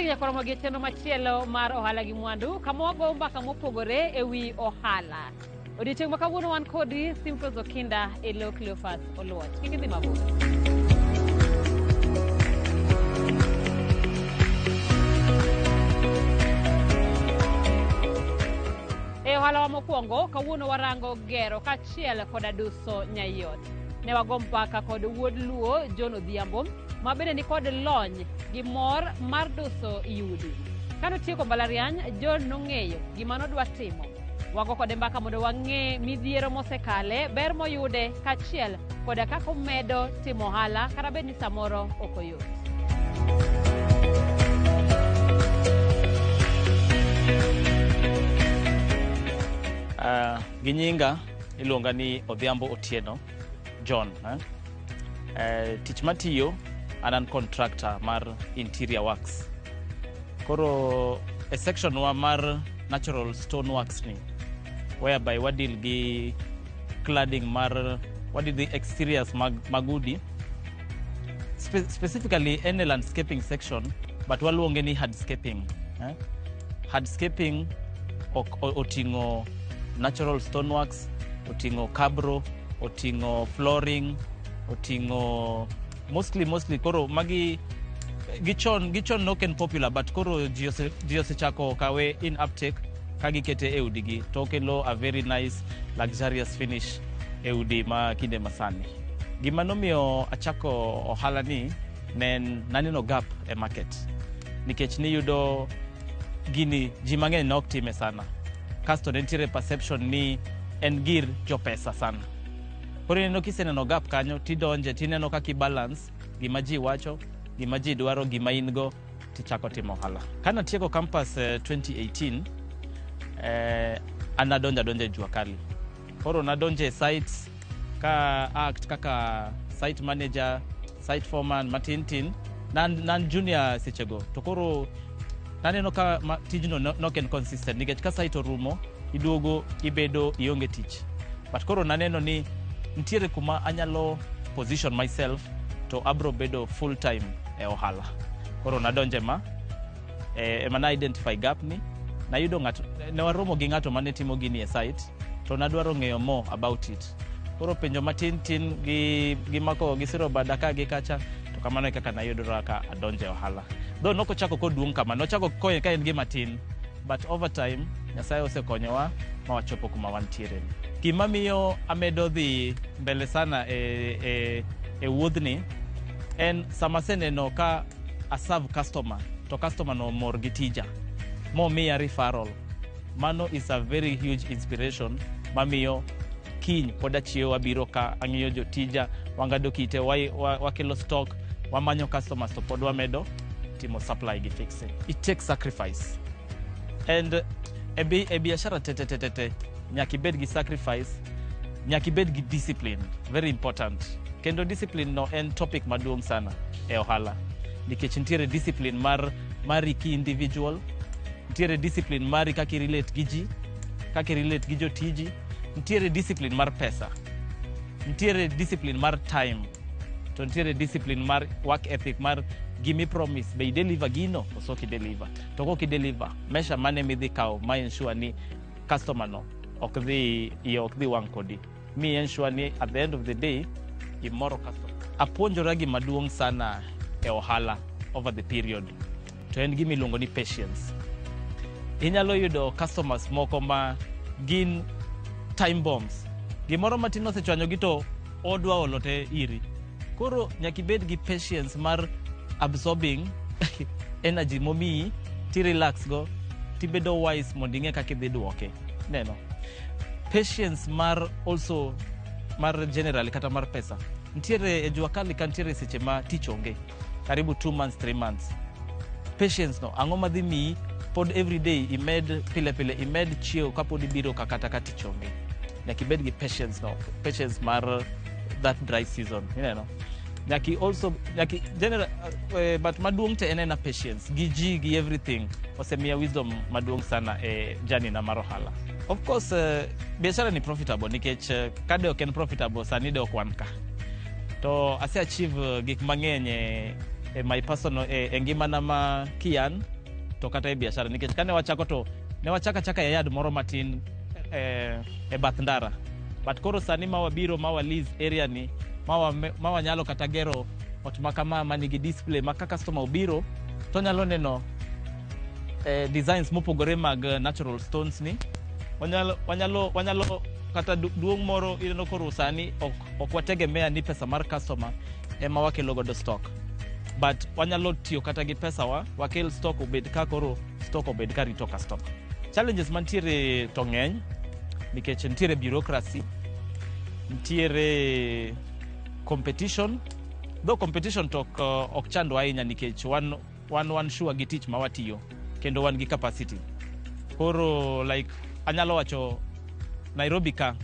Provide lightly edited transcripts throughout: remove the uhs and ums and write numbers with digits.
Nyakwar gi chenro machielo mar ohala gi mwandu kama wago mbaka mopogore e wi ohala. Odiochieng' ma kawuono wan kodi Simfros Okinda e lo Cleophas Oluoch. Kik idhi mabor. E ohalawa mokwongo, kawuono warango gero kaachiel koda duso nyaiot. Ne wago mbaka kod wuod Luo John Odhiambo ma bende nikod lony gi mor mar duso yudi. Kanotieko mbalariany, John nong'eyo gima nodwa timo. Wago kode mbaka mondo wang'e midhiero mosekale, ber moyude kaachiel koda kaka omedo timo ohala kata bed ni samoro ok oyot. Gi nyinga iluonga ni Odhiambo Otieno John. Eh? Tich matiyo an an contractor mar interior works. Koro e section wa mar natural stone works ni whereby wadeal gi cladding mar wadeal gi exteriors mag udi. Specifically en e landscaping section but waluonge ni hardscaping. Eh? Hardscaping oting'o natural stoneworks, oting'o cabro, oting'o flooring, oting'o mostly koro magi gichon nok en popular but koro ji osechako kawe in uptake ka gikete e udigi to okelo a very nice luxurious finish e udi ma kinde masani. Gima nomiyo achako ohala ni ne en naneno gap e market nikech niyudo gini ji mang'eny ne ok time sana kasto ne nitiere perception ni en gir jopesa sana. Koro ineno kiseneno gap kanyo tidonje tineno kaka i balance gima ji wacho, gima ji dwaro, gima in go tichako timo ohala. Kanatieko campus 2018 an nadonjo adonja e jua kali. Koro nadonjo e sites ka act kaka site manager, site foreman matin tin. Nan junior sechego to koro naneno ka tijno nok en consistent nikech ka site orumo iduogo ibedo ionge tich. But koro naneno ni nitiere kuma anyalo position myself to abro bedo full time e ohala. Koro nadonje ma ema na identify gap ni nayudo ng'ato ne waromo gi ng'ato mane timo gini e site to nadwaro ng'eyo more about it. Koro penjo matin tin gi mako gi siro bada ka gi kacha to kamano e kaka nayudora ka adonjo e ohala. Though nokochako koduong' kama, nochako ka en gima tin but over time Nyasaye osekonyowa ma wachopo kuma wantiere ni. Gima miyo amedo dhi mbele sana e wuodhni en sama aseneno ka aserve customer to customer no mor gi tija momiya referral. Mano is a very huge inspiration mamiyo kiny pod achiewo abiro ka ang'iyo jotija wang'ado kite wakelo stock wamanyo customers to pod wamedo timo supply gi fixing. It takes sacrifice and e biashara te te te te te nyaka ibed gi sacrifice, nyaka ibed gi discipline, very important. Kendo discipline no en topic maduong' sana e ohala nikech nitiere discipline mar mari ki individual, nitiere discipline mari kaka i relate gi ji, kaka i relate gi jotiji, nitiere discipline mar pesa, nitiere discipline mar time, to nitiere discipline mar work ethic mar gimi promise be i deliver gino koso ok i deliver. To kok i deliver, measure mane midhi kawo ma ensure ni customer no ok dhi iye ok dhi wang' kodi mi ensure ni at the end of the day imoro customer. Apuonjora gima duong' sana e ohala over the period to en gima iluongo ni patience. Inyalo yudo customers moko ma gin time bombs. Gimoro matin osechwanyogi to odwa olo te iri. Koro nyaka ibed gi patience mar absorbing energy momiyi ti relax go tibedo wise mondo ing'e kaka idhi duoke. Neno. Patience mar also mar generally kata mar pesa. Nitiere e jua kali ka nitiere seche ma tich onge. Karibu 2 months, 3 months. Patience no ang'o madhi miyi pod everyday imed pile pile imed chiewo kapod ibiro ka kata ka tich onge. Nyaka ibed gi patience no, patience mar that dry season, ineno. Nyaka also nyaka general but maduong' te en ena patience gi ji gi everything osemiya wisdom maduong' sana e journey na mar ohala. Of course biashara ni profitable nikech ka de ok en profitable sani de ok wan ka. To ase achieve gik mang'eny e my personal e ngimana ma kian. to kata e biashara nikech kane wachako to ne wachako achaka e yard moro matin e bath ndara, but koro sani ma wabiro ma wa lease area ni ma wanyalo kata gero ot ma kama manigi display ma ka customer obiro to nyalo neno designs mopogore mag natural stones ni wanyalo kata duong' moro ineno. Koro sani ok wategemea ni pesa mar customer ema wakelo godo stock, but wanyalo tiyo kata gi pesa wa wakel stock obed ka, koro stock obed ka rito customer. Challenges mantiere to ng'eny nikech nitiere bureaucracy, nitiere competition, though competition to ok chandwa ahinya nikech wan sure gi tich ma watiyo kendo wan gi capacity. Koro like anyalo wacho Nairobi ka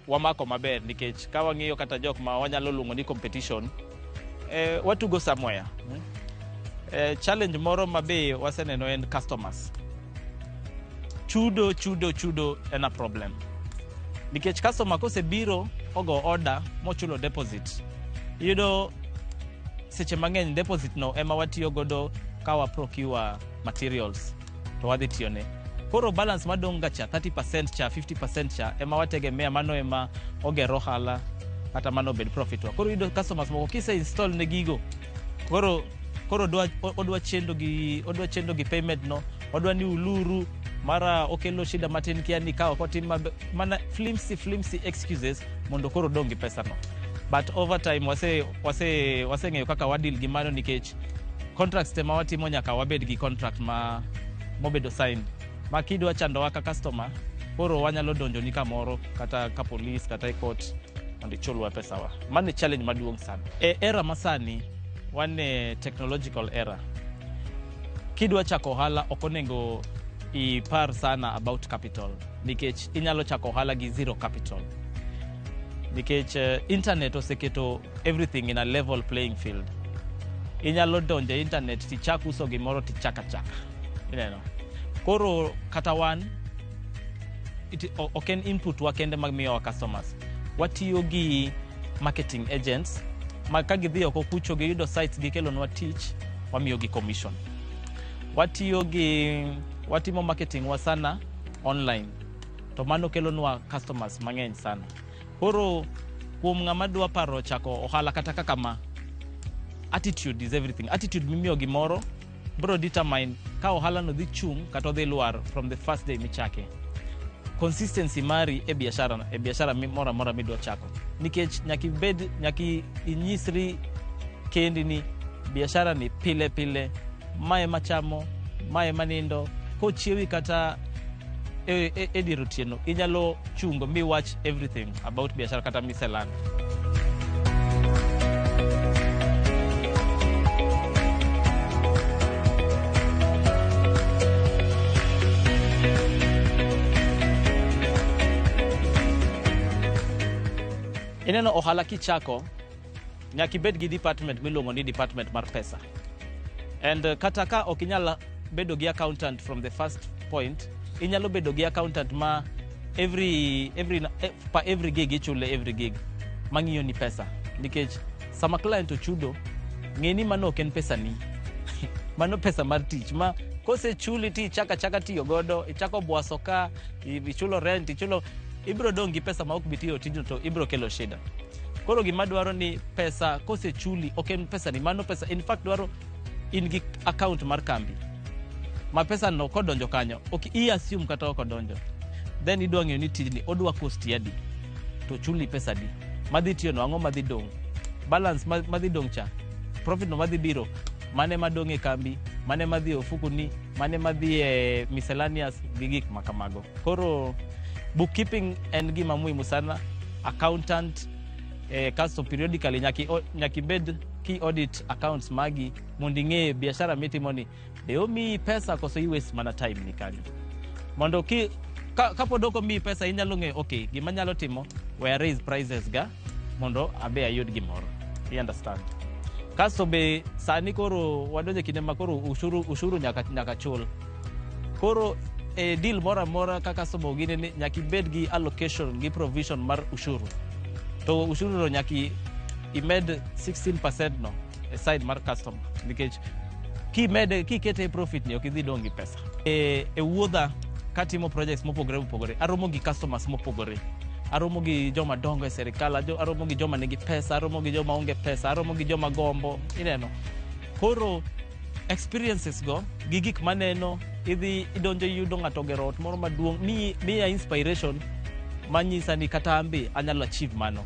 wamako maber nikech ka wang'iyo kata jok ma wanyalo luongo ni competition, watugo somewhere. Challenge moro ma be waseneno en customers chudo chudo chudo en a problem nikech customer kosebiro ogo order mochulo deposit, iyudo seche mang'eny deposit no ema watiyo godo ka wa procure materials to wadhi tiyone. Koro balance madong' ga cha, 30% cha, 50% cha, ema wategemea mano ema oger ohala kata mano obed profit wa. Koro iyudo customers moko kise install ne gigo, koro odwa chendo gi payment no, odwa ni uluru mara okelo shida matin kia ni ka ok otim mana flimsy flimsy excuses mondo koro odong' gi pesa no. But over time wase waseng'eyo kaka wadeal gi mano nikech contracts te ma watimo nyaka wabed gi contract ma mobedo signed ma kidwa chandowa ka customer, koro wanyalo donjoni kamoro kata ka police kata e court mondo ichulwa pesawa. Mano e challenge maduong' sana e era masani. Wan e technological era. Kidwa chako ohala ok onego ipar sana about capital nikech inyalo chako ohala gi zero capital nikech internet oseketo everything in a level playing field. Inyalo donjo e internet tichak uso gimoro tichak achaka ineno. Koro kata wan ok en input wa kende mag miyowa customers, watiyo gi marketing agents ma ka gidhi oko kucho giyudo sites gikelonwa tich, wamiyogi commission. Watiyo gi watimo marketing wa sana online to mano kelonwa customers mang'eny sana. Koro kuom ng'ama dwa paro chako ohala kata kaka ma, attitude is everything. Attitude mimiyo gimoro bro determine ka ohala no dhi chung' kata odhi lwar from the first day michake. Consistency mari e biashara moro amora midwa chako nikech nyaka ibed nyaka inyisri kendi ni biashara ni pile pile mae machamo mae manindo kochiewi kata e dier otieno inyalo chungo miwach everything about biashara kata miselando. Ineno ohala kichako nyaka ibed gi department miluongo ni department mar pesa and kata ka ok inyal bedo gi accountant from the first point, inyalo bedo gi accountant ma per every gig ichule every gig mang'iyo ni pesa nikech sama client ochudo ng'e ni mano ok en pesa ni, mano pesa mar tich ma kosechuli ti ichako achaka tiyo godo, ichako bwaso ka ichulo rent, ichulo, ibiro dong' gi pesa ma ok bi tiyo tijno to ibiro kelo shida. Koro gima dwaro ni pesa kosechuli ok en pesa ni, mano pesa in fact dwaro in gi account mar kambi ma pesa no kodonjo kanyo ok i assume kata ok odonjo, then idwa ng'eyo ni tijni odwa cost adi to chuli pesa di madhi tiyo no, ang'o madhi dong' balance madhi dong' cha, profit no madhi biro mane madong' e kambi, mane madhi e ofuku ni, mane madhi e miscellaneous gi gik ma kamago. Koro bookkeeping en gima muhimu sana. Accountant, kasto periodically nyaki bed ki audit accounts magi mondo ing'e biashara mitimo ni be omiyi pesa koso i waste mana time ni kanyo mondo ki kapod ok omiyi pesa inyalo ng'eyo okay gima nyalo timo we raise prices ga mondo abe ayud gimoro, you understand? Kasto be sani koro wadonjo e kinde ma koro ushuru nyaka chul. Koro e deal moro amora ka customer ogine ni nyaka ibed gi allocation gi provision mar ushuru to ushuru no nyaka imed 16% no e side mar customer nikech Kimede kikete e profit ni ok idhi dong' gi pesa. E wuodha katimo projects mopogore opogore, aromo gi customers mopogore. Aromo gi joma dongo e sirikal, aromo gi joma nigi pesa, aromo gi joma onge pesa, aromo gi joma gombo, ineno. Koro experiences go gi gik maneno, idhi idonjo iyudo ng'ato ogero ot moro maduong' miya inspiration manyisa ni kata an be anyalo achieve mano.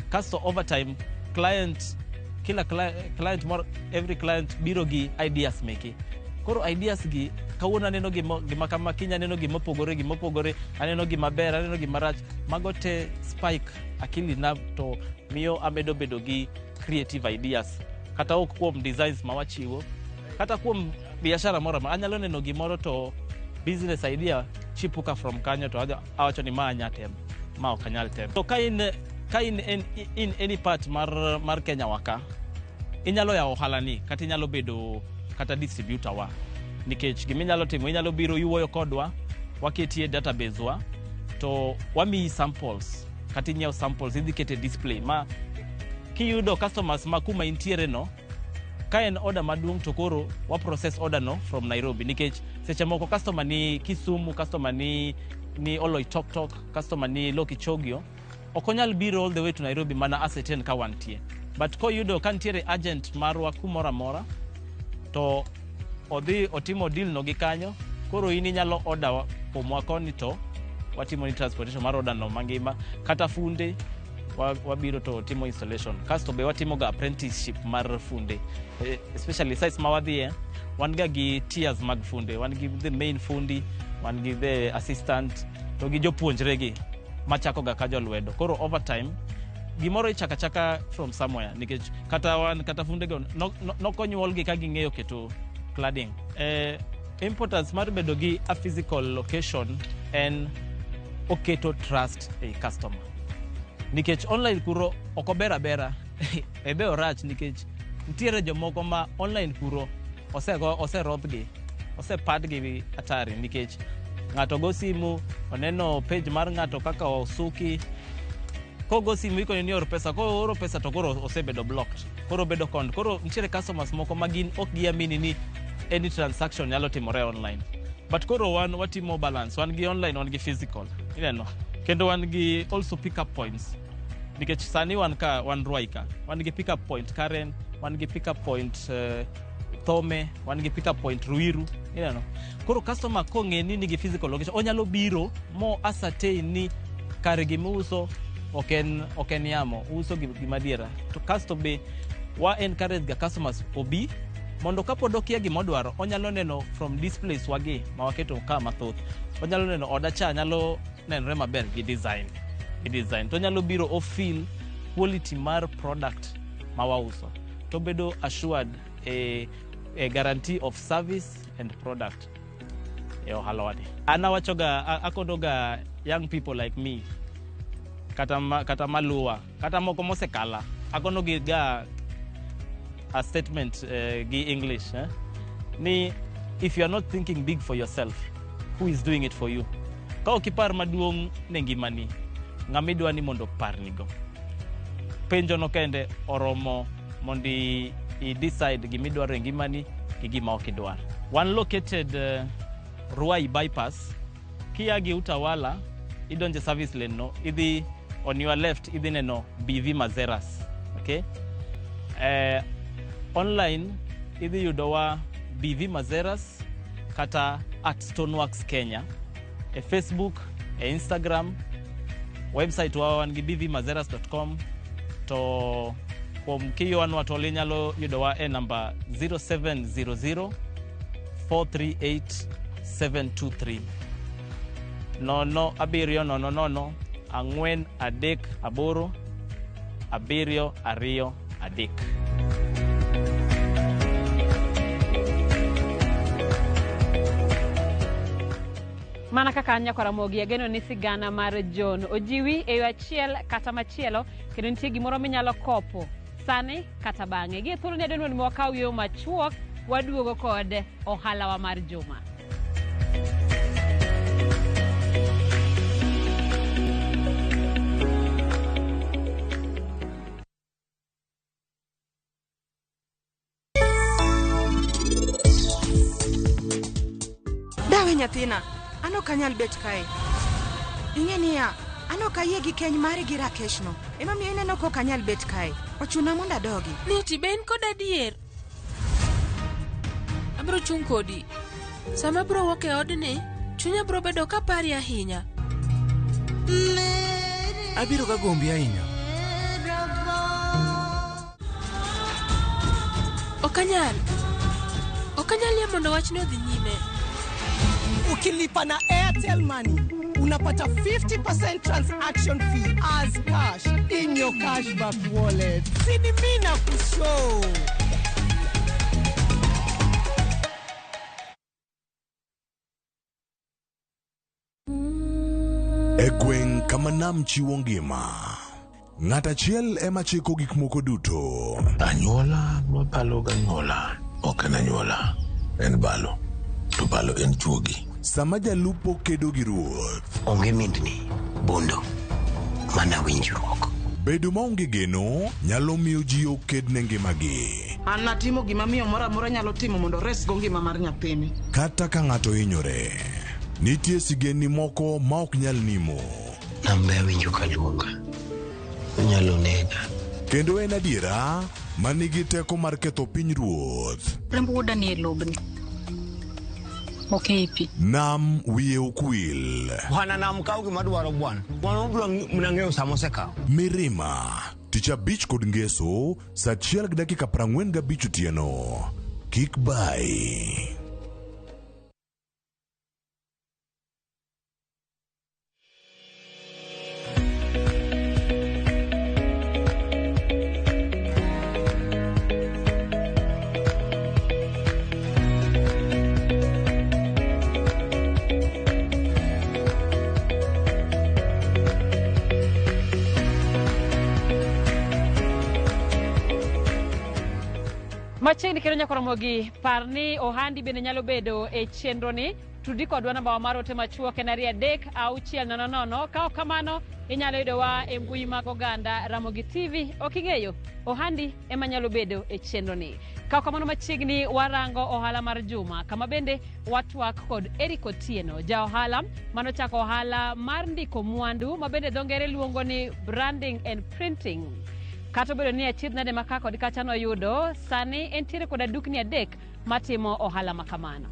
Kasto over time client kila client moro, every client biro gi ideas meke. Koro ideas gi kawuono aneno gima kama, kiny aneno gima opogore, gima opogore, aneno gima ber, aneno gima rach. Mago te spike akili na to miyo amedo bedo gi creative ideas. Kata ok kuom designs ma wachiwo, kata kuom biashara moro amora. Anyalo neno gimoro to business idea chipuka from kanyo to awacho ni ma anya temo, ma ok anyal temo. To ka in in any part mar Kenya wa ka, inyalo yawo ohala ni kata inyalo bedo kata distributor wa. Nikech giminyalo timo, inyalo biro iwuoyo kodwa, waketie database wa, to wamiyi samples, kata inyiewo samples, idhi kete display ma kiyudo customers ma kuma intiere no, ka en order maduong' to koro wa process order no from Nairobi, nikech seche moko customer ni Kisumu, customer ni Oloitoktok, customer ni Lokichogio, ok onyal biro all the way to Nairobi mana ascertain ka wantie. But koyudo ka nitiere agent marwa kumoro amora, to odhi otimo deal no gi kanyo, koro in inyalo order kuomwa koni to watimo ni transportation mar order no mangima, kata funde wabiro to timo installation. Kasto be watimo ga apprenticeship mar funde, especially sites ma wadhiye, wan ga gi tiers mag funde, wan gi the main fundi, wan gi the assistant, to gi jopuonjre gi machako ga ka jolwedo. Koro over time gimoro ichako achaka from somewhere, nikech kata wan kata funde go nokonyuolgi ka ging'eyo keto cladding. Importance mar bedo gi a physical location en oketo trust ei customer, nikech online kuro ok ober abera, ebe orach, nikech nitiere jomoko ma online kuro osego oserodhgi, osepadgi atari, nikech ng'ato go simu oneno page mar ng'ato kaka osuki, kogo simu ikone ni or pesa, kooro pesa to koro osebedo blocked, koro obedo conned. Koro nitiere customers moko ma gin ok giamini ni any transaction nyalo timore online, but koro wan watimo balance, wan gi online, wan gi physical, ineno, kendo wan gi also pick up points, nikech sani wan ka wan Ruai ka, wan gi pick up point Karen, wan gi pick up point Thome, wan gi pick up point Ruiru, ineno. Koro customer kong'e ni nigi physical location, onyalo biro mo ascertain ni kare gimiuso ok en yamo, uso gima adiera. To kasto be wa encourage ga customers obi mondo kapod okia gimodwaro, onyalo neno from displays wagi ma waketo ka mathoth, onyalo neno oda cha nyalo nenore maber gi design, to onyalo biro o feel quality mar product ma wauso, to bedo assured e guarantee of service and product e ohala wani. An awachoga, akonoga young people like me, kata maluwa, kata moko mosekala, akonogi ga a statement gi English, ni if you are not thinking big for yourself, who is doing it for you? Ka ok ipar maduong' ne ngimani, ng'ama idwa ni mondo oparnigo? Penjo no kende oromo mondo i decide gimidwaro e ngimani gi gima ok idwar. Wan located Ruai bypass, kia gi Utawala, idonje service lane no, idhi on your left, idhi neno BV Mazeras. Okay? Online idhi yudowa BV Mazeras kata @StoneworksKenya e Facebook, e Instagram, website wa wan gi bvmazeras.com. To kuom kiywanwa to inyalo yudowa e namba 0700 438 723, 0700 438 723. Mana kaka an nyakwar Ramogi, ageno ni sigana mar John ojiwi e yo achiel kata machielo, kendo nitie gimoro minyalo kopo sani kata bang'e. Gi e thuolo ni adwaro ni wakaw yo machuok, waduogo kod ohalawa mar juma. Dawe nyathina, an ok anyal bet kae. Ing'e niya, an ok ayie gi keny mari gi Rakesh no. Emomiyo ineno ka ok anyal bet kae. Ochuna mondo adogi. Niti, be in kod adier? Abiro chung' kodi. Sama abiro wuok e odni, chunya biro bedo ka pari ahinya. Abiro ga gombi ahinya. Ok anyal. Ok anyal yie mondo wachni odhi nyime. Ukilipa na Airtel Money unapata 50% transaction fee as cash in your cashback wallet. Sini mimi na kushow. E gweng' kama nam chiwo ngima, ng'at achiel ema chiko gik moko duto. Anyuola mabalo ganyuola ok en anyuola, en balo. To balo en chuogi. Sama jalupo kedo gi ruoth, Onge mindni, bondo, mana winjruok. bedo maonge geno nyalo miyo ji oked ne ngimagi. An natimo gima miyo moro amora nyalo timo mondo oresgo ngima mar nyathini. Kata ka ng'ato hinyore, nitie sigendni moko ma ok nyal nimo. Nambe awinjo ka luonga. Onyalo nega. Kendo en adiera ma nigi teko mar ketho piny ruoth. Remb wuoda nie lobni. Ok ei pi. Nam wiye ok wil. Bwana nam kaw gima dwaro bwana. Bwana obiro mana ng'eyo sama osekawo. Mirima, tich abich kod ngeso, sa achiel gi dakika 45 otieno. Kik bayi. Machiegni kendo nyaka Ramogi, par ni ohandi bende nyalo bedo e chenro ni. Tudi kodwa namba mar ote machuok en 23600. Ka ok kamano, inyalo yudowa e mbui mag oganda Ramogi TV. Ok ing'eyo, ohandi ema nyalo bedo e chenro ni. Ka ok kamano machiegni warango ohala mar juma, kama bende watwak kod Eric Otieno, ja ohala manochako ohala mar ndiko mwandu ma bende dho ngere luongo ni branding and printing. Kata obedo ni achiedh nade ma ka kod kacha noyudo, sani entiere koda dukni adek matimo ohala ma kamano.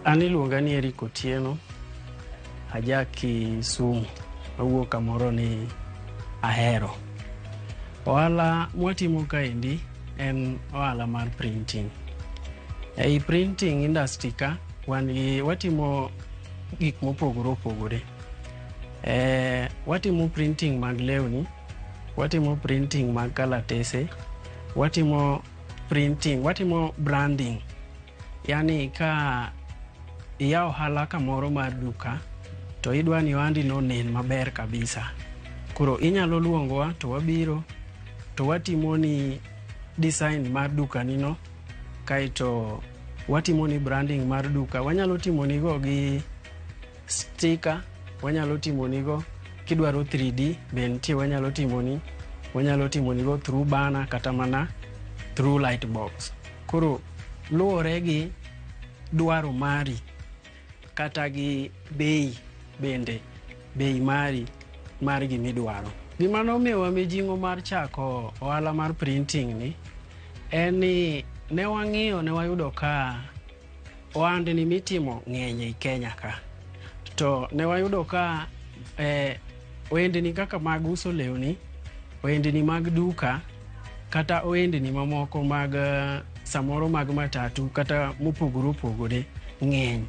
An iluonga ni Eric Otieno, aja Kisumu, awuok kamoro ni Ahero. Ohala mwatimo kaendi en ohala mar printing. Ei printing industry ka, wan gi watimo gik mopogore opogore. Watimo printing mag lewni, watimo printing mag kalatese, watimo printing, watimo branding. Yani ka iyawo ohala kamoro mar duka to idwa ni ohandi no onen maber kabisa. Koro inyalo luongowa to wabiro to watimo ni design mar dukani no, kaeto watimo ni branding mar duka. Wanyalo timo nigo gi sticker, wanyalo timo nigo kidwaro 3D be nitie, wanyalo timo ni, wanyalo timo nigo through banner kata mana through light box. Koro luwore gi dwaro mari kata gi bei bende, bei mari mar gimidwaro. Gima nomiyowa mijing'o mar chako ohala mar printing ni en ni ne wang'iyo ne wayudo ka ohandni mitimo ng'eny ei Kenya ka. To ne wayudo ka ohendni kaka mag uso lewni, ohendni mag duka, kata ohendni mamoko mag samoro mag matatu kata mopogore opogore ng'eny.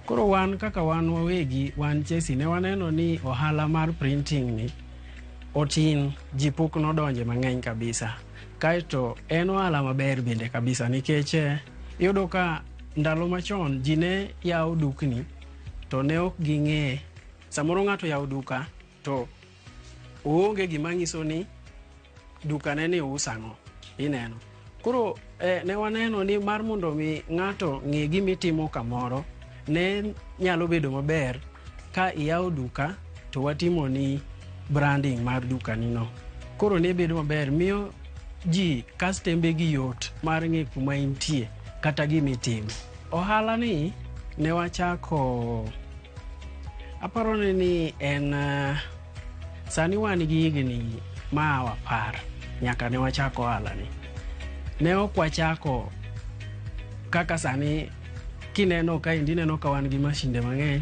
Koro wan kaka wan wawegi, wan Chesi, ne waneno ni ohala mar printing ni otin, ji pok nodonje mang'eny kabisa. Kaeto en ohala maber bende kabisa nikech iyudo ka ndalo machon ji ne yawo dukni to ne ok ging'e. Samoro ng'ato yawo duka to oonge gima nyiso ni dukane ni uso ang'o, ineno. Koro ne waneno ni mar mondo mi ng'ato ng'e gimitimo kamoro, ne nyalo bedo maber ka iyawo duka to watimo ni branding mar dukani no. Koro ne bedo maber, miyo ji kastembe gi yot mar ng'e kuma intie kata gimitimo. Ohala ni ne wachako, aparo ni en sani wan gi higni ma 10 nyaka ne wachako ohala ni. Ne ok wachako kaka sani kineno kaendi ineno ka wan gi mashinde mang'eny.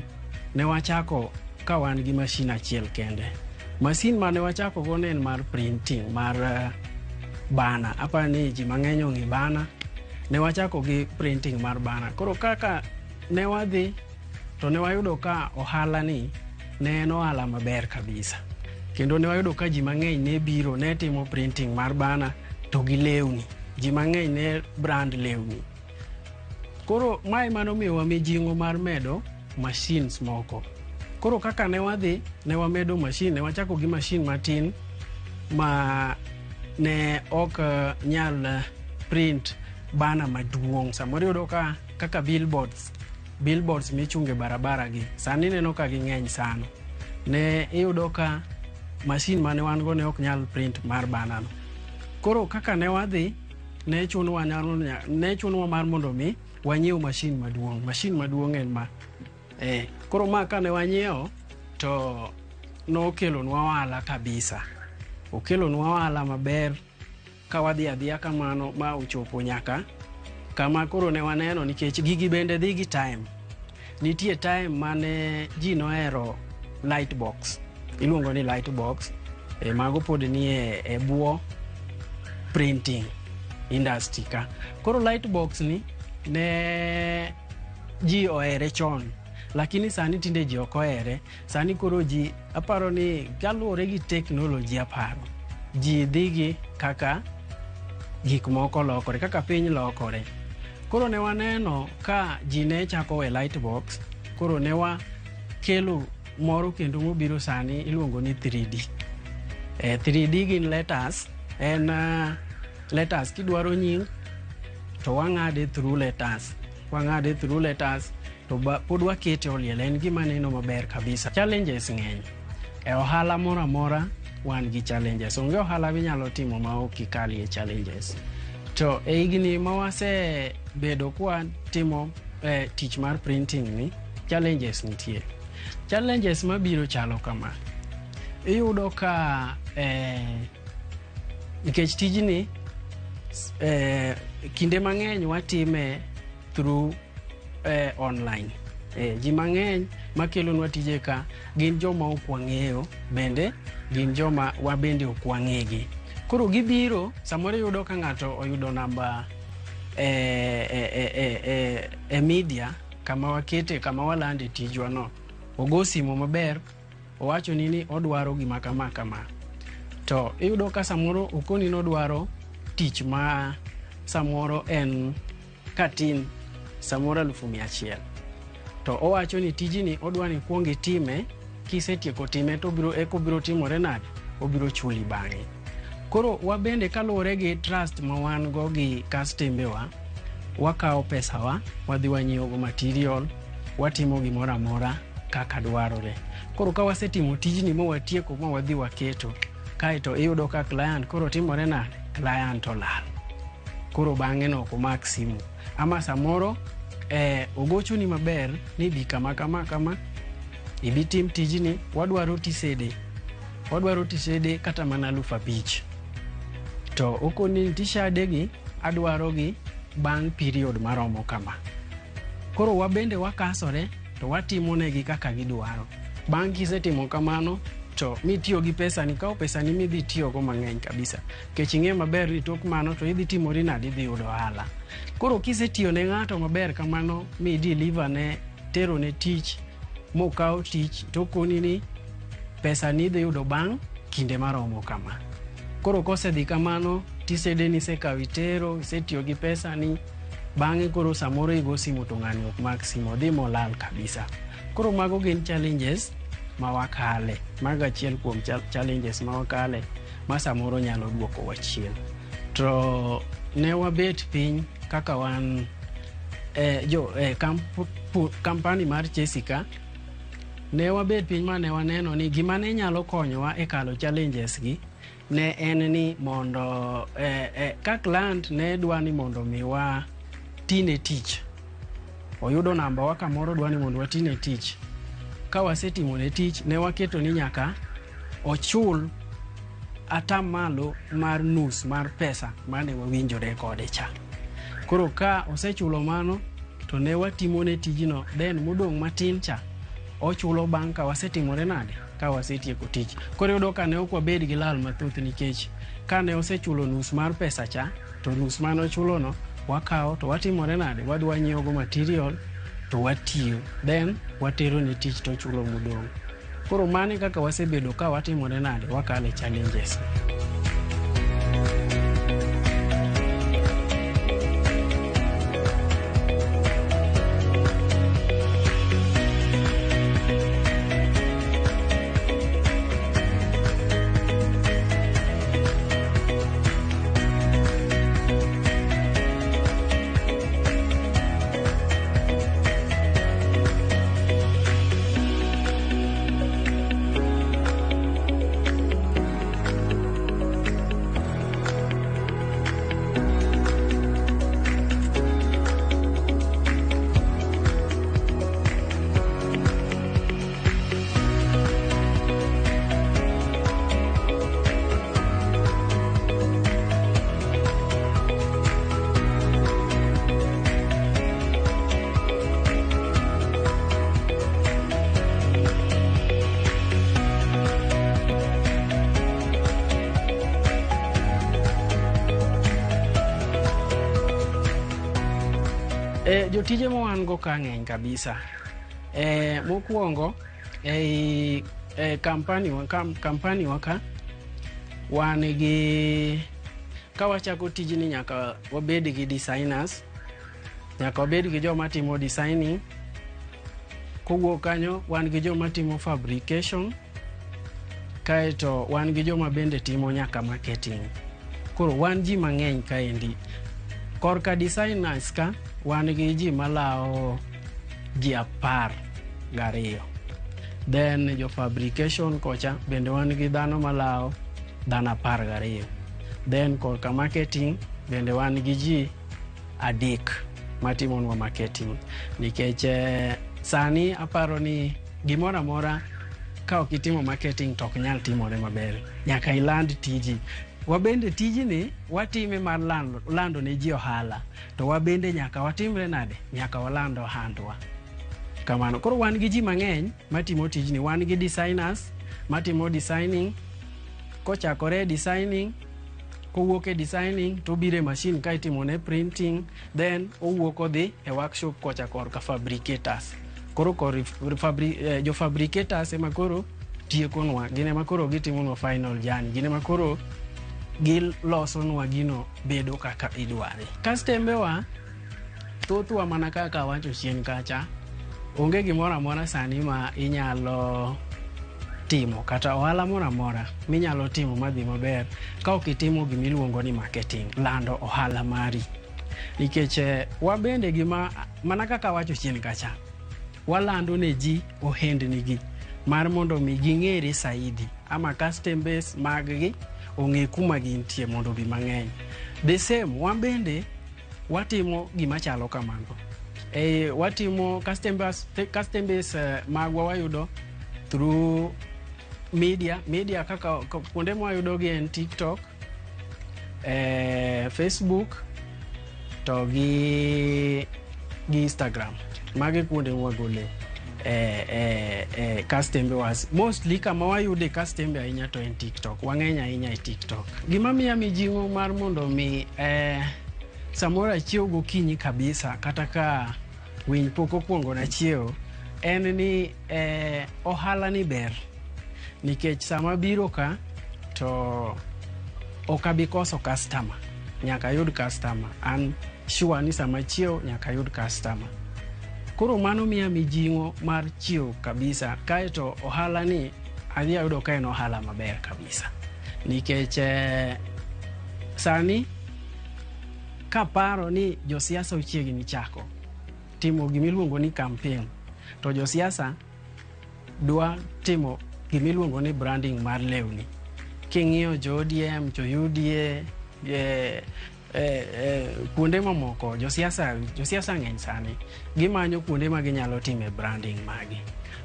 Ne wachako ka wan gi mashin achiel kende. Masin mane wachako go ne en mar printing mar bana. Aparo ni ji mang'eny ong'e bana. Ne wachako gi printing mar bana. Koro kaka ne wadhi to ne wayudo ka ohala ni ne en ohala maber kabisa. Kendo ne wayudo ka ji mang'eny ne biro ne timo printing mar bana to gi lewni. Ji mang'eny ne brand lewni. Koro mae manomiyowa mijing'o mar medo machines moko. Koro kaka ne wadhi, ne wamedo machine, ne wachako gi machine matin ma ne ok nyal print bana maduong'. Samoro iyudo ka kaka billboards michunge barabara gi, sani ineno ka ging'eny sana. Ne iyudo ka machine mane wan go ne ok nyal print mar bana no. Koro kaka ne wadhi, ne chunwa mar mondo mi wanyiew machine maduong'. Machine maduong' en ma. Koro ma kane wanyiewo to nokelonwa ohala kabisa. Okelonwa ohala maber ka wadhi adhiya kamano ma ochopo nyaka kama koro ne waneno, nikech gigi bende dhi gi time. Nitie time mane ji nohero light box. Iluongo ni light box. Mago pod nie e bwo printing industry ka. Koro light box ni ne ji ohere chon, lakini sani tinde ji ok ohere. Sani koro ji aparo ni kaluwore gi teknoloji, aparo ji dhi gi kaka gik moko lokore, kaka piny lokore. Koro ne waneno ka ji ne chako we light box, koro ne wakelo moro kendo mobiro sani iluongo ni 3D. 3D gin letters, en letters kidwaro nying to wang'ade through letters. Wang'ade through letters to pod wakete oliel, en gima neno maber kabisa. Challenges ng'eny. E ohala moro amora wan gi challenges. Onge ohala minyalo timo ma ok ikalie challenges. To e higni ma wasebedo kwa timo tich mar printing ni, challenges nitie. Challenges mabiro chalo kama. Iyudo ka nikech tijni kinde mang'eny watime through online. Ji mang'eny makelonwa tije ka gin joma ok wang'eyo, bende gin joma wabende ok wang'egi. Koro gibiro, samoro iyudo ka ng'ato oyudo namba e media kama wakete, kama walande tijwa no. Ogo simu maber, owacho ni odwaro gima kama kama. To iyudo ka samoro okoni nodwaro tich ma samoro en katin samoro 100,000. To owacho ni tijini odwa ni kuong itime, kisetieko time to obiro eko biro timore nade, obiro chuli bang'e. Koro wabende kaluwore gi trust ma wan go gi kastembewa, wakawo pesawa, wadhi wanyiewo go material, watimo gimoro amora kaka dwarore. Koro ka wasetimo tijni ma watieko ma wadhi waketo, kaeto iyudo ka client koro timore nade, client olal. Koro bang'e no ok omak simu. Ama samoro ogochoni maber ni bi kama kama kama, ibi tim tijni, wadwaro tisede. Wadwaro tisede kata mana 5,000. To okoni tishade gi adwaro gi bang' period maromo kama. Koro wabende wakasore to watimo negi kaka gidwaro. Bang' kisetimo kamano to mitiyo gi pesani, kawo pesani midhi tiyogo mang'eny kabisa. Nikech ing'eyo maber ni tok mano to idhi timori nade, idhi yudo ohala. Koro kisetiyo ne ng'ato maber kamano mi deliver ne, tero ne tich, mokawo tich, to okoni ni pesani idhi yudo bang' kinde maromo kama. Koro kosedhi kamano, tisede ni isekawo itero, isetiyo gi pesani, bang'e koro samoro igo simu to ng'ani ok mak simu, odhi molal kabisa. Koro mago gin challenges ma wakale. Mago achiel kuom challenges ma wakale ma samoro nyalo duokowa chien. To ne wabet piny kaka wan kampani mar Jessica, ne wabet piny ma ne waneno ni gima ne nyalo konyowa e kalo challenges gi Ne en ni mondo ka client ne dwa ni mondo mi wa tine tich, oyudo namba wa kamoro, dwa ni mondo watine tich. Ka wasetimone tich, ne waketo ni nyaka ochul atamalo mar nus mar pesa mane wawinjore kode cha. Koro ka osechulo mano, to ne watimone tijno, then modong' matin cha ochulo bang' ka wasetimore nade, ka wasetieko tich. Koro iyudo ka ne ok wabed gi lal mathoth, nikech kane osechulo nus mar pesa cha, to nus mane ochulono wakawo to watimore nade, wadhi wanyiewogo material to watiyo, then watero ne tich to ochulo modong'. Koro mano e kaka wasebedo ka watimore nade, wakalo e challenges. Jotije ma wan go ka ng'eny kabisa. Mokwongo ei kampani wa ka wan gi, ka wachako tijni nyaka wabed gi designers, nyaka wabed gi joma timo designing. Kowuok kanyo wan gi joma timo fabrication, kaeto wan gi joma bende timo nyaka marketing. Koro wan ji mang'eny kaendi. Korka designers ka wan gi ji malawo ji 12. Then jo fabrication kocha bende wan gi dhano malawo dhano 12. Then korka marketing bende wan gi ji 3 matimonwa marketing. Nikech sani aparo ni gimoro amora ka ok itimo marketing to ok nyal timore maber. Nyaka iland tiji. Wabende tijni watime mar lando ne ji ohala, to wabende nyaka watimre nade, nyaka waland ohandwa. Kamano. Koro wan gi ji mang'eny matimo tijni. Wan gi designers matimo designing. Kochakore designing, kowuok e designing to obiro e machine ka itimone printing, then owuok odhi e workshop kocha korka fabricators. Koro jo fabricators ema koro tiekonwa, gin ema koro gitimonwa final journey, gin ema koro gilosonwa gino bedo kaka idware. Kastembewa thothwa mana kaka awacho chien kacha, onge gimoro amora sani ma inyalo timo kata ohala moro amora minyalo timo madhi maber ka ok itimo gimiluongo ni marketing, lando ohala mari. Nikech wabende gima mana kaka awacho chien kacha, walando ne ji ohendnigi mar mondo mi ging'ere saidi, ama customers mag gi ong'e kuma gintie mondo obi mang'eny. The same, wan bende watimo gima chalo kamano. Watimo customers magwa wayudo through media kaka kuonde mwayudo gi en TikTok, Facebook to gi Instagram. Magi kuonde mwagole customers. Mostly kama wayude customer ahinya to en TikTok. Wang'eny ahinya e TikTok. Gima miya mijing'o mar mondo mi samoro achiew gokinyi kabisa kata ka winy pok okuongo na chiewo, en ni ohala ni ber. Nikech sama biro ka to ok abi koso customer. Nyaka ayud customer. An sure ni sama achiewo nyaka ayud customer. Koro mano miya mijing'o mar chiewo kabisa. Kaeto ohala ni adhi ayudo ka en ohala maber kabisa. Nikech sani kaparo ni josiasa ochiegni chako timo gimiluongo ni campaign, to josiasa dwa timo gimiluongo ni branding mar lewni. King'iyo jo ODM, jo UDA, kuonde mamoko, josiasa ng'eny sani, gimanyo kuonde ma ginyalo time branding magi.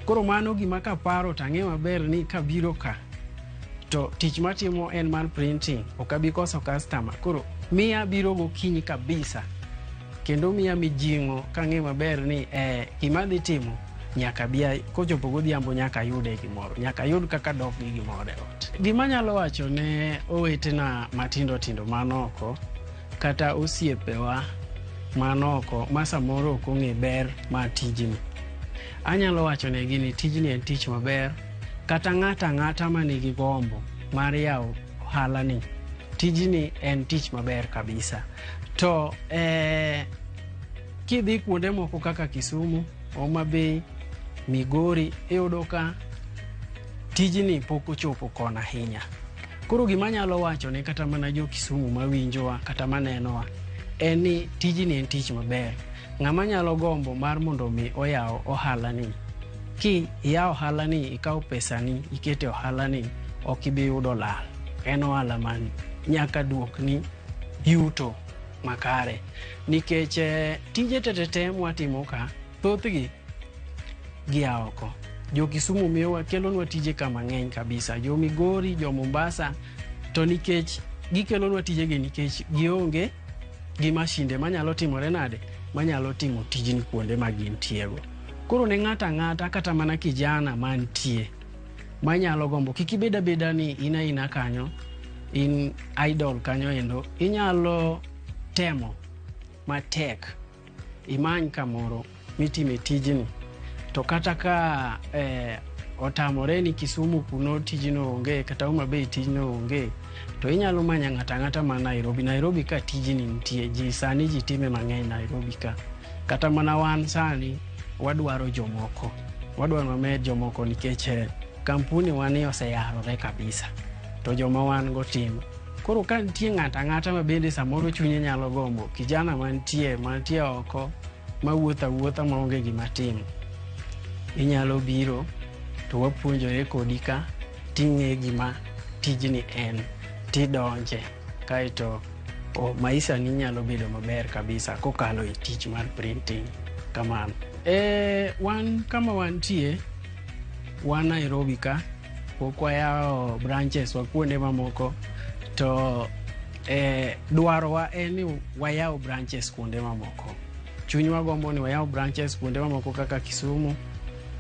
Koro mano gima kaparo to ang'eyo maber ni kabiro ka to tich matimo en mar printing, ok abi koso customer. Koro miya biro gokinyi kabisa kendo miya mijing'o kang'eyo maber ni gima adhi timo nyaka bi kochopo godhiambo nyaka ayude gimoro, nyaka ayud kaka dok gi gimoro e ot. Gima anyalo wacho ne owetena matindo tindo man oko kata osiepewa man oko ma samoro ok ong'e ber mar tijni, anyalo wacho negi ni tijni en tich maber, kata ng'ato ang'ata manigi gombo mar yawo ohala ni, tijni en tich maber kabisa. To kidhi kuonde moko kaka Kisumu, Homa Bay, Migori, iyudo ka tijni pok ochopo kono ahinya. Koro gima anyalo wacho ne kata mana jo Kisumu mawinjowa kata manenowa en ni tijni en tich maber. Ng'ama nyalo gombo mar mondo mi oyaw ohala ni, ki iyawo ohala ni ikawo pesani ikete ohala ni, ok ibi yudo lal. En ohala man nyaka duokni yuto makare, nikech tije tetete mwatimo ka thothgi gia oko. Jo Kisumu miyowa kelonwa tije ka mang'eny kabisa, jo Migori, jo Mombasa, to nikech gikelonwa tijegi nikech gionge gi mashinde manyalo timore nade, manyalo timo tijni kuonde ma gintiego. Koro ne ng'ato ang'ata kata mana kijana mantie manyalo gombo, kik ibed abeda ni in aina kanyo, in idol kanyo endo, inyalo temo matek imany kamoro mitime tijni. To kata ka otamore ni Kisumu kuno tijno onge kata Homa Bay tijno onge, to inyalo manyo ng'ato ang'ata ma Nairobi. Nairobi ka tijni nitie, ji sani ji time mang'eny Nairobi ka. Kata mana wan sani wadwaro jomoko, wadwaro wamed jomoko nikech kampuni wani oseyarore kabisa, to joma wan go timo. Koro ka nitie ng'ato ang'ata ma bende samoro chunye nyalo gombo, kijana mantie oko mawuotho awuotha maonge gima timo, inyalo biro to wapuonjore kodi ka, ting'e gima tijni en, tidonje, kaeto maisha ni nyalo bedo maber kabisa kokalo e tich mar printing kamano. Wan kama wantie, wan Nairobi ka, pok wayawo branches wa kuonde mamoko, to dwarowa en ni wayaw branches kuonde mamoko. Chunywa gombo ni wayaw branches kuonde mamoko kaka Kisumu,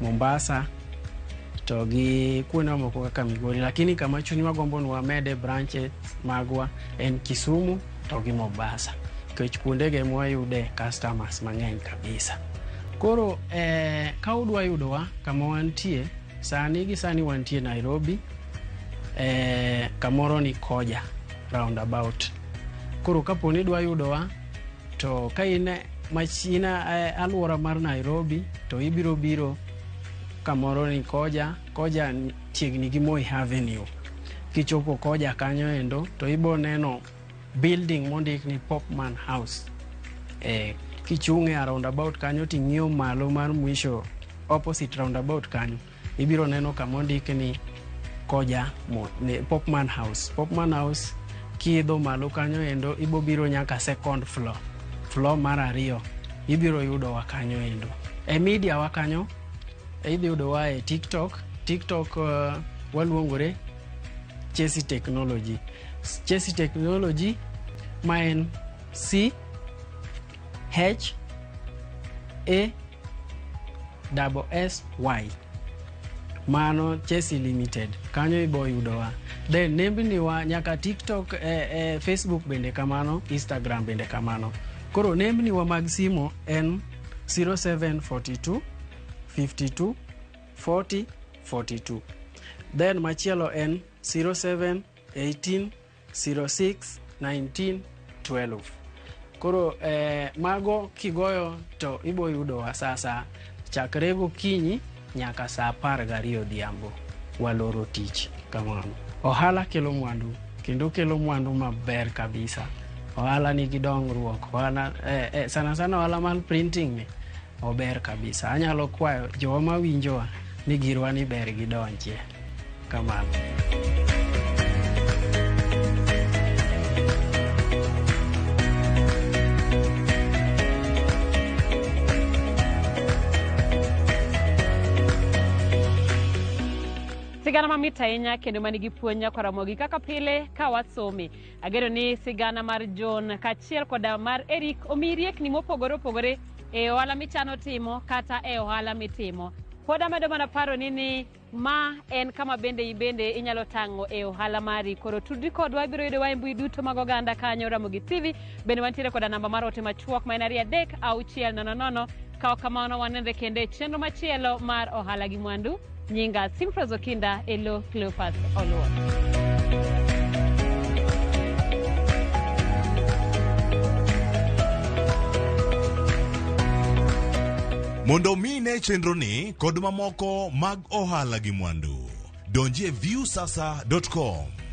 Mombasa, to gi kuonde mamoko kaka Migori. Lakini kama chunywa gombo ni wamede branches magwa en Kisumu to gi Mombasa, nikech kuondego ema wayude customers mang'eny kabisa. Koro ka udwa yudowa kama wantie sani gi sani wantie Nairobi, kamoro ni Koja roundabout. Koro kapo ni idwa yudowa to ka in machina alwora mar Nairobi to ibiro biro kamoro ni Koja, Koja chiegni gi Moi Avenue. Kichopo Koja kanyo endo to ibo neno building mondik ni Popman House. Kichung' e roundabout kanyo ting'iyo malo mar mwisho opposite roundabout kanyo, ibiro neno kama ondik ni Koja Popman House. Popman House kiidho malo kanyo endo ibo biro nyaka second floor, floor mar ariyo, ibiro yudowa kanyo endo. E media wa kanyo idhi yudowa e TikTok. TikTok waluongore Chesi Technology. Chesi Technology ma en C H A S Y. Mano Chesi Limited. Kanyo ibo yudowa. Then nembni wa nyaka TikTok, Facebook bende kamano, Instagram bende kamano. Koro nembni wa mag simo en 0742 52 40 42. Then machielo en 07 18 06 19 12. Koro mago kigoyo to ibo yudowa sasa chakre gokinyi nyaka saa 12 odhiambo waloro tich kamano. Ohala kelo mwandu kendo kelo mwandu maber kabisa. Ohala nigi dongruok, ohala sana sana ohala mar printing ni ober kabisa. Anyalo kwayo jowa mawinjowa ni girwa ni ber gidonjie kamano. Sigana mamit ahinya kendo manigi puonj nyaka Ramogi kaka pile ka wasome. Ageno ni sigana mar John kaachiel koda mar Eric omiyi riekni mopogore opogore e ohala michano timo kata e ohala mitimo. Pod amedo mana paro ni ni ma en kama bende ibende inyalo tang'o e ohala mari. Koro tudri kodwa, ibiro yudowa e mbui duto mag oganda kanyo Ramogi TV. Bende wantiere koda namba mar ote machuok ma en 2 3 6 0 0. Ka ok kamano wanenre kendo e chenro machielo mar ohala gi mwandu. Nyinga Simfros Okinda e lo Cleophas Oluor. Mondo omi ine chenroni kod mamoko mag ohala gi mwandu, donji e viewsasa.com.